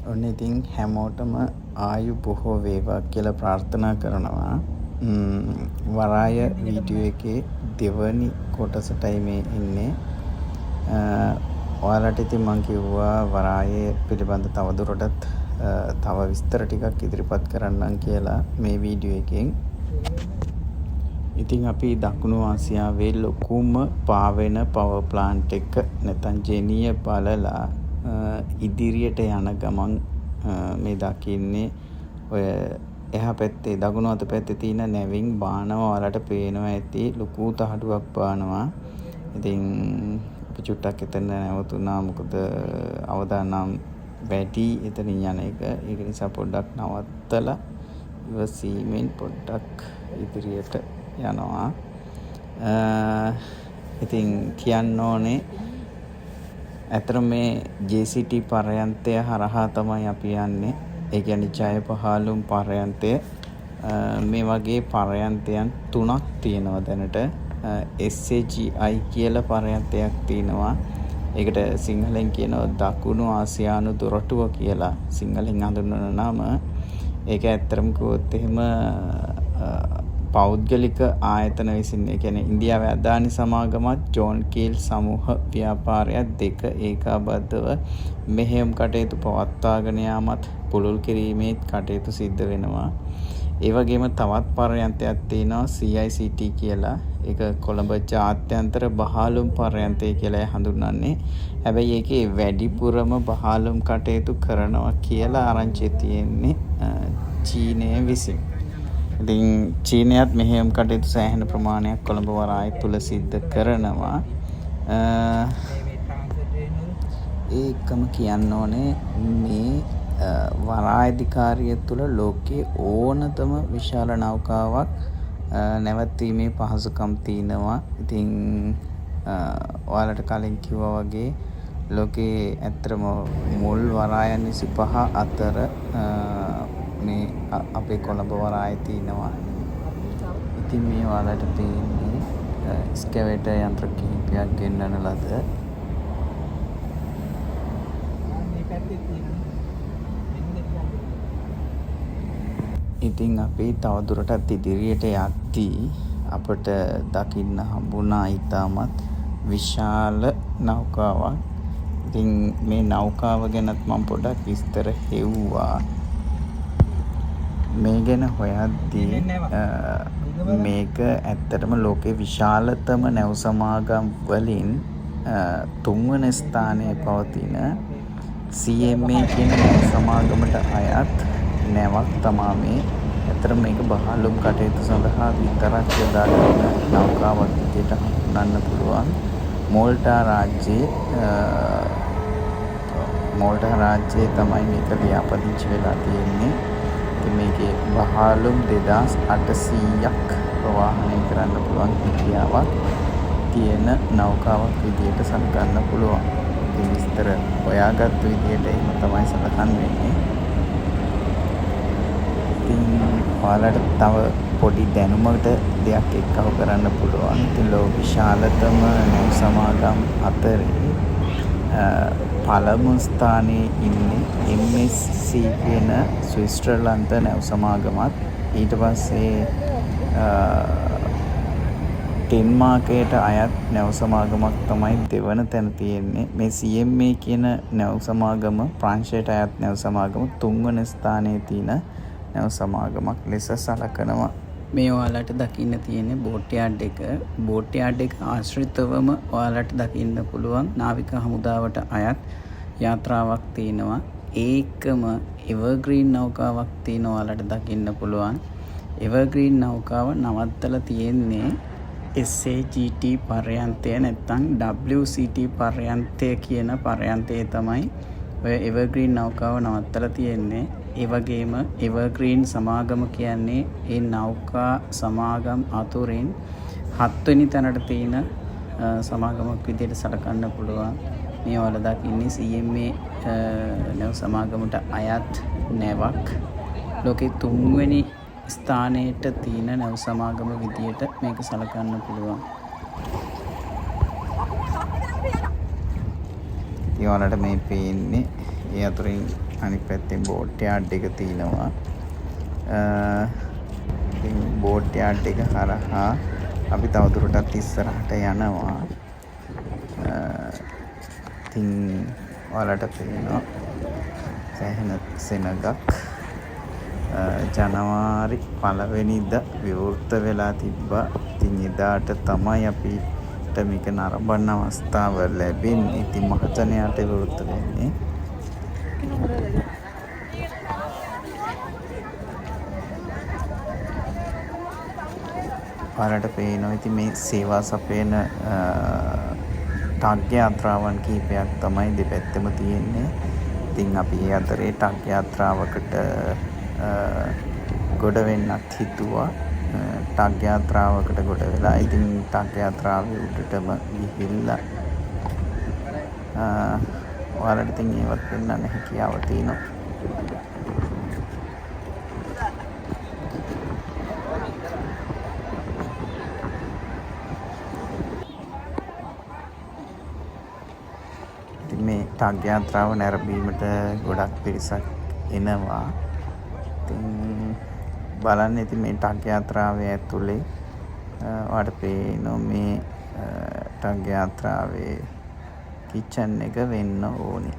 ඔන්න ඉතින් හැමෝටම ආයු බොහෝ වේවා කියලා ප්‍රාර්ථනා කරනවා. වරාය වීඩියෝ එකේ දෙවනි කොටසටයි මේ එන්නේ. ඔයාලට ඉතින් මං කිව්වා වරාය පිළිබඳ තවදුරටත් තව විස්තර ටිකක් ඉදිරිපත් කරන්නම් කියලා මේ වීඩියෝ එකෙන්. ඉතින් අපි දකුණු ආසියාවේ ලොකුම පාවෙන පවර් ප්ලාන්ට් එක නැත්නම් ජෙනිය බලලා ඉදිරියට යන ගමන් මේ දකින්නේ ඔය එහා පැත්තේ දකුණු අත පැත්තේ තියෙන නැවින් බානවා ඔයාලට පේනවා ඇති ලොකු තහඩුවක් බානවා. ඉතින් අපි චුට්ටක් එතන නැවතුණා, මොකද අවදානම් වැඩි එතනින් යන එක. ඒක නිසා පොඩ්ඩක් නවත්තලා ඉවසීමෙන් පොඩ්ඩක් ඉදිරියට යනවා. ඉතින් කියන්න ඕනේ ඇත්තටම මේ JCT පර්යන්තය හරහා තමයි අපි යන්නේ. ඒ කියන්නේ ජය පහළුම් පර්යන්තය. මේ වගේ පර්යන්තයන් තුනක් තියෙනවා දැනට. SAGI කියලා පර්යන්තයක් තියෙනවා. ඒකට සිංහලෙන් කියනවා දකුණු ආසියානු දොරටුව කියලා සිංහලෙන් හඳුන්වන නම. ඒක ඇත්තටම කිව්වොත් එහෙම පෞද්ගලික ආයතන විසින්, ඒ කියන්නේ ඉන්දියාවේ අදානි සමාගමත් ජෝන් කීල් සමූහ ව්‍යාපාරයත් දෙක ඒකාබද්ධව මෙහෙයුම් කටයුතු පවත්වාගෙන යාමත් පුළුල් කිරීමේත් කටයුතු සිද්ධ වෙනවා. ඒ වගේම තවත් පර්යන්තයක් තියෙනවා CICT කියලා. ඒක කොළඹ ජාත්‍යන්තර බහාලුම් පර්යන්තය කියලා හඳුන්වන්නේ. හැබැයි ඒකේ වැඩිපුරම බහාලුම් කටයුතු කරනවා කියලා ආරංචිය තියෙන්නේ චීනය විසින්. ඉතින් චීනයත් මෙහෙයුම් කටයුතු සෑහෙන ප්‍රමාණයක් කොළඹ වරාය තුල සිද්ධ කරනවා. ඒකම කියන්න ඕනේ මේ වරායධිකාරිය තුල ලෝකයේ ඕනතම විශාල නෞකාවක් නැවැත්වීමේ පහසුකම් තියෙනවා. ඉතින් ඔයාලට කලින් කිව්වා වගේ ලෝකයේ ඇත්තටම මුල් වරායන් 25 අතර මේ අපේ කොළඹ වරාය තියෙනවා. ඉතින් මේ ඔයාලට පේන්නේ ස්කැවේටර් යන්ත්‍ර කිහිපයක් ගෙන්නන ලද. ඉතින් අපි තවදුරටත් ඉදිරියට යද්දී අපට දකින්න හම්බුණා ඉතාමත් විශාල නෞකාවක්. ඉතින් මේ නෞකාව ගැනත් මම පොඩ්ඩක් විස්තර හෙව්වා. මේ ගැන හොයද්දී මේක ඇත්තටම ලෝකේ විශාලතම නැව් සමාගම් වලින් තුන්වන ස්ථානයේ පවතින CMA කියන නැව් සමාගමට අයත් නැවක් තමා මේ. ඇත්තටම මේක බහලුම් කටයුතු සඳහා විතරක් යොදා ගන්න නෞකාවක් විදිහට හඳුන්වන්න පුළුවන්. මෝල්ටා රාජ්‍යයේ තමයි මේක ලියාපදිංචි වෙලා තියෙන්නේ. ඉතින් මේකේ බහලුම් 2800ක් ප්‍රවාහනය කරන්න පුළුවන් හැකියාවක් තියෙන නෞකාවක් විදිහට සලකන්න පුළුවන්. ඉතින් විස්තර හොයාගත්තු විදිහට එහෙම තමයි සඳහන් වෙන්නේ. ඉතින් ඔයාලට තව පොඩි දැනුමකට දෙයක් එක්කව කරන්න පුළුවන්. ඉතින් ලෝක විශාලතම නැව් සමාගම් අතරේ පළමු ස්ථානයේ ඉන්නේ MSC කියන ස්විට්සර්ලන්ත නැව් සමාගමත්, ඊට පස්සේ ඩෙන්මාර්කයට අයත් නැව් සමාගමක් තමයි දෙවන තැන තියෙන්නේ. මේ CMA කියන නැව් සමාගම ප්‍රංශයට අයත් නැව් සමාගම තුන්වන ස්ථානයේ තියෙන නැව් සමාගමක් ලෙස සලකනවා. මේ ඔයාලට දකින්න තියෙන්නේ බෝට් යාඩ් එක. බෝට් යාඩ් එක ආශ්‍රිතවම ඔයාලට දකින්න පුළුවන් නාවික හමුදාවට අයත් යාත්‍රාවක් තියෙනවා. ඒකම එවර්ග්‍රීන් නෞකාවක් තියෙනවා ඔයාලට දකින්න පුළුවන්. එවර්ග්‍රීන් නෞකාව නවත්තලා තියෙන්නේ SAGT පර්යන්තය නැත්නම් WCT පර්යන්තය කියන පර්යන්තයේ තමයි ඔය එවර්ග්‍රීන් නෞකාව නවත්තලා තියෙන්නේ. ඒ වගේම එවර්ග්‍රීන් සමාගම කියන්නේ ඒ නෞකා සමාගම් අතුරින් හත්වෙනි තැනට තියෙන සමාගමක් විදිහට සලකන්න පුළුවන්. මේ ඔයාලා දකින්නේ CMA නැව් සමාගමට අයත් නැවක්. ලෝකේ තුන්වෙනි ස්ථානයට තියෙන නැව් සමාගම විදියට මේක සලකන්න පුළුවන්. ඉතින් ඔයාලට මේ පේන්නේ ඒ අතුරින් අනිත් පැත්තෙන් බෝට් යාඩ් එක තියෙනවා. ඉතින් බෝට් යාඩ් එක හරහා අපි තවදුරටත් ඉස්සරහට යනවා. ඉතින් ඔයාලට පේනවා සෑහෙන සෙනගක්. ජනවාරි 1 වෙනිදා විවෘත වෙලා තිබ්බා. ඉතින් එදාට තමයි අපිට මේක නරඹන්න අවස්ථාව ලැබෙන්නේ. ඉතින් මහජනයාට විවෘත වෙන්නේ. ඔයාලට පේනවා ඉතින් මේ සේවා සපයන ටග් යාත්‍රාවන් කීපයක් තමයි දෙපැත්තෙම තියෙන්නේ. ඉතින් අපි ඒ අතරේ ටග් යාත්‍රාවකට ගොඩ වෙන්නත් හිතුවා. ටග් යාත්‍රාවකට ගොඩ වෙලා ඉතින් ටග් යාත්‍රාවේ උඩටම ගිහිල්ලා ඔයාලට ඉතින් ඒවත් පෙන්වන්න හැකියාව තියෙනවා. ඉතින් මේ ටග් යාත්‍රාව නැරඹීමට ගොඩක් පිරිසක් එනවා. ඉතින් බලන්න ඉතින් මේ ටග් යාත්‍රාවේ ඇතුලේ ඔයාලට පේනවා මේ ටග් යාත්‍රාවේ කිචන් එක වෙන්න ඕනේ.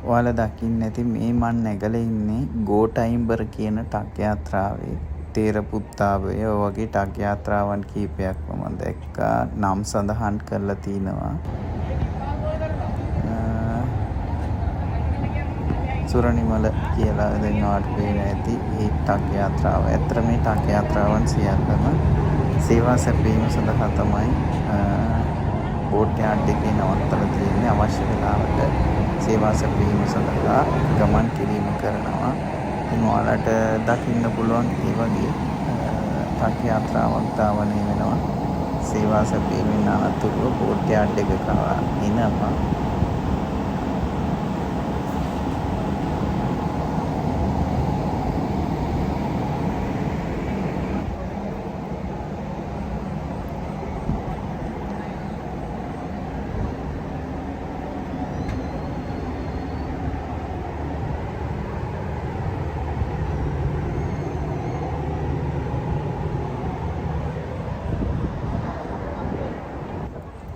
ඔයාලා දකින්න ඇති මේ මං නැගලා ඉන්නේ ගෝටයිම්බර් කියන ටග් යාත්‍රාවේ. තේරපුත්තාවය ඔය වගේ ටග් යාත්‍රාවන් කීපයක්ම මම දැක්කා. නම් සඳහන් කරලා තිනවා. සුරනිමල කියලා දැන් ඔයාලට පේන ඇති ඒ ටග් යාත්‍රාව. ඇත්තට මේ ටග් යාත්‍රාවන් සියල්ලම සේවා සැපයීම සඳහා තමයි බෝට් යාඩ් එකේ නවත්තලා තියෙන්නේ. අවශ්‍ය වෙලාවට සේවා සැපයීම සඳහා ගමන් කිරීම කරනවා. ඉතින් ඔයාලට දකින්න පුළුවන් ඒ වගේ ටග් යාත්‍රාවක් ධාවනය වෙනවා. සේවා සැපයීමෙන් අනතුරුව බෝට් යාඩ් එක කරා එනවා.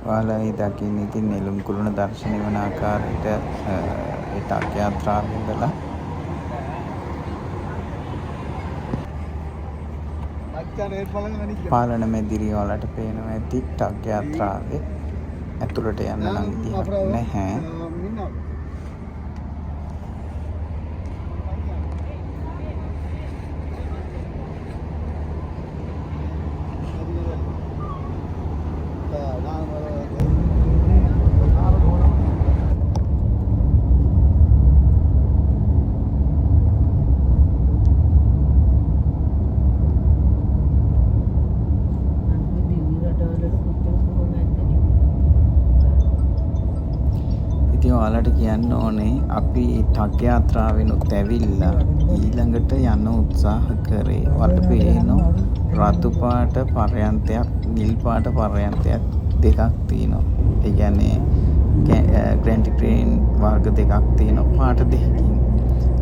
ඔයාලා ඒ දකින්නේ ඉතින් නෙළුම් කුළුණ දර්ශනය වන ආකාරයට ඒ ටග් යාත්‍රාවේ ඉඳලා පාලන මැදිරිය ඔයාලට පේනවා ඇති. ටග් යාත්‍රාවේ ඇතුළට යන්න නම් විදිහක් නැහැ. ඉතින් ඔයාලට කියන්න ඕනේ අපි ටග් යාත්‍රාවෙනුත් ඇවිල්ලා ඊළඟට යන්න උත්සාහ කරේ. ඔයාලට පේනවා රතු පාට පර්යන්තයක් නිල් පාට පර්යන්තයක් දෙකක් තියෙනවා. ඒ කියන්නේ ග්‍රැන්ඩ් ක්‍රේන් වර්ග දෙකක් තියෙනවා පාට දෙකකින්.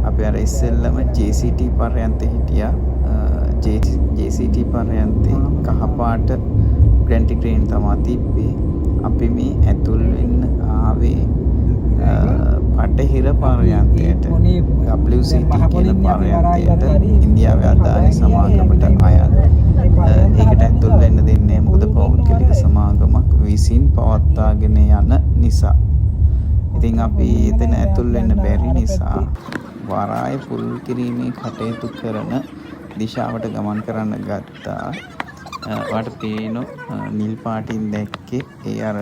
අපි අර ඉස්සෙල්ලම JCT පර්යන්තේ හිටියා. JCT පර්යන්තේ කහ පාට ග්‍රැන්ඩ් ක්‍රේන් තමා තිබ්බේ. අපි මේ ඇතුල් වෙන්න ආවේ බටහිර පර්යන්තයට, WCT කියන පර්යන්තයට, ඉන්දියාවේ අදානි සමාගමට අයත්. ඒකට ඇතුල් වෙන්න දෙන්නේ නැහැ. මොකද පෞද්ගලික සමාගමක් විසින් පවත්වාගෙන යන නිසා. ඉතින් අපි එතන ඇතුල් වෙන්න බැරි නිසා වරාය පුළුල් කිරීමේ කටයුතු කරන දිශාවට ගමන් කරන්න ගත්තා. ඔයාලට පේන නිල් පාටින් දැක්කේ ඒ අර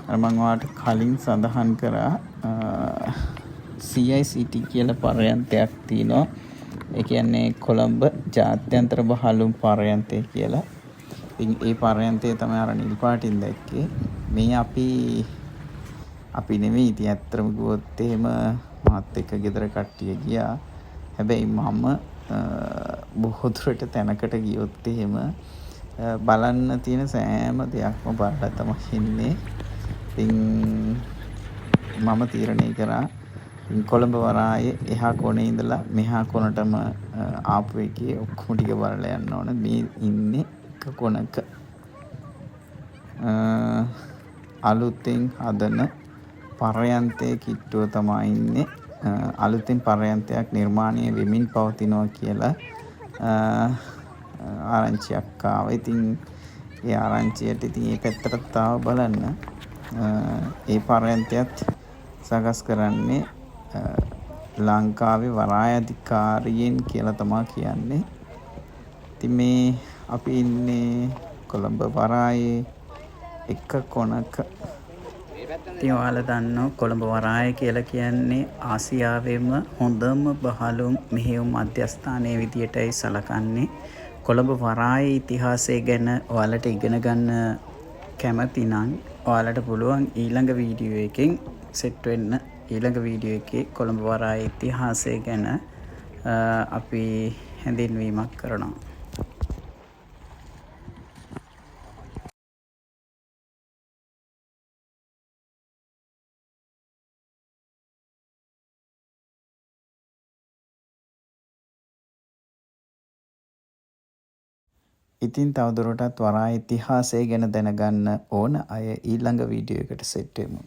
අර මං ඔයාලට කලින් සඳහන් කරා CICT කියලා පර්යන්තයක් තියෙනවා. ඒ කියන්නේ කොළඹ ජාත්‍යන්තර බහලුම් පර්යන්තය කියලා. ඉතින් ඒ පර්යන්තය තමයි අර නිල් පාටින් දැක්කේ. මේ අපි අපි නෙමෙයි ඉතින් ඇත්තටම කිව්වොත් එහෙම මාත් එක්ක ගෙදර කට්ටිය ගියා. හැබැයි මම බොහෝ දුරට තැනකට ගියොත් එහෙම බලන්න තියෙන සෑම දෙයක්ම බලලා තමයි ඉන්නේ. ඉතින් මම තීරණය කරා ඉතින් කොළඹ වරායේ එහා කොනේ ඉඳලා මෙහා කොනටම ආපු එකේ ඔක්කොම ටික බලලා යන්න ඕන. මේ ඉන්නේ එක කොනක අලුතෙන් හදන පර්යන්තයේ කිට්ටුව තමයි ඉන්නේ. අලුතෙන් පර්යන්තයක් නිර්මාණය වෙමින් පවතිනවා කියලා ආරංචියක් ආවා. ඉතින් ඒ ආරංචියට ඉතින් ඒ පැත්තටත් ආව බලන්න. ඒ පර්යන්තයත් සකස් කරන්නේ ලංකාවේ වරාය අධිකාරියෙන් කියලා තමා කියන්නේ. ඉතින් මේ අපි ඉන්නේ කොළඹ වරායේ එක කොනක. ඉතින් ඔයාලා දන්නවා කොළඹ වරාය කියලා කියන්නේ ආසියාවේම හොඳම බහලුම් මෙහෙයුම් මධ්‍යස්ථානයේ විදියටයි සලකන්නේ. කොළඹ වරායේ ඉතිහාසය ගැන ඔයාලට ඉගෙන ගන්න කැමති නම් ඔයාලට පුළුවන් ඊළඟ වීඩියෝ එකෙන් සෙට් වෙන්න. ඊළඟ වීඩියෝ එකේ කොළඹ වරායේ ඉතිහාසය ගැන අපි හැඳින්වීමක් කරනවා. ඉතින් තවදුරටත් වරාය ඉතිහාසය ගැන දැනගන්න ඕන අය ඊළඟ වීඩියෝ එකට සෙට් වෙමු.